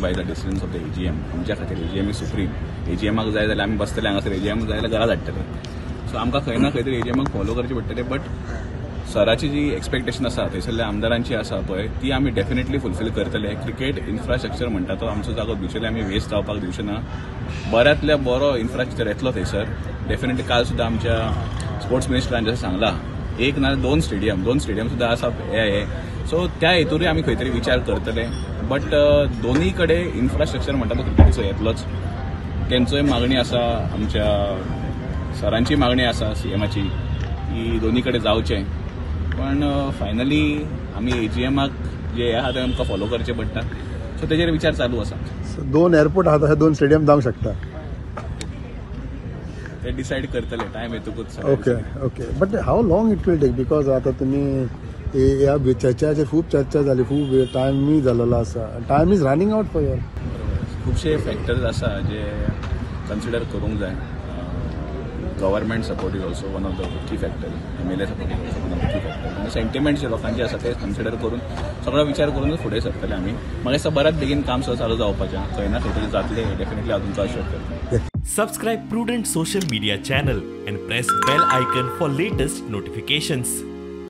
by the decisions of the AGM. आमच्या खातीर AGM is supreme. एजीएमाक जाय जाल्यार आमी बसतले हांगासर, एजीएम जाय जाल्यार घरा धाडटले. सो आमकां खंय ना खंय तरी एजीएमाक फॉलो करचें पडटलें. बट सराची जी एक्सपेक्टेशन आसा, थंयसरल्या आमदारांची आसा पळय, ती आमी डेफिनेटली फुलफील करतले. क्रिकेट इन्फ्रास्ट्रक्चर म्हणटा तो आमचो जागो दिवचेले आमी वेस्ट जावपाक दिवचे ना. बऱ्यांतल्या बरो इन्फ्रास्ट्रक्चर येतलो थंयसर डेफिनेटली. काल सुद्दां आमच्या स्पोर्ट्स मिनिस्टरान जशें सांगलां, एक ना दोन स्टेडियम, दोन स्टेडियम सुद्दां आसा हे हे. सो त्या हेतूरूय आमी खंय तरी विचार करतले. बट दोनूय कडेन इन्फ्रास्ट्रक्चर म्हणटा तो क्रिकेटीचो येतलोच. तेंचोय मागणी आसा, आमच्या सरांची मागणी आसा सीएमाची की दोनी कडेन जावचें. पण फायनली आमी एजीएमाक जे आहा ते आमकां फॉलो करचें पडटा. सो तेजेर विचार चालू आसा. दोन एअरपोर्ट आहा तशें दोन स्टेडियम जावंक शकता. ते डिसायड करतले टायम येतकूच. Okay, but how long it will take? Because आतां तुमी ह्या चर्चाचेर खूब चर्चा जाली, खूब टायमूय जाल्लो आसा. Time is running out for your. खुबशे फॅक्टर्स आसा जे कन्सिडर करूंक जाय. Government support is also one of the key factor, MLA support is also one of the key factor. आनी सेंटिमेंट जे लोकांचे आसा ते कन्सिडर करून सगळो विचार करूनच फुडें सरतले आमी. म्हाका दिसता बऱ्याच बेगीन काम सुद्दां चालू जावपाचें, खंय ना खंय तरी जातलें डेफिनेटली, हांव तुमकां अश्योर करता. Subscribe Prudent Social Media channel and press bell icon for latest notifications.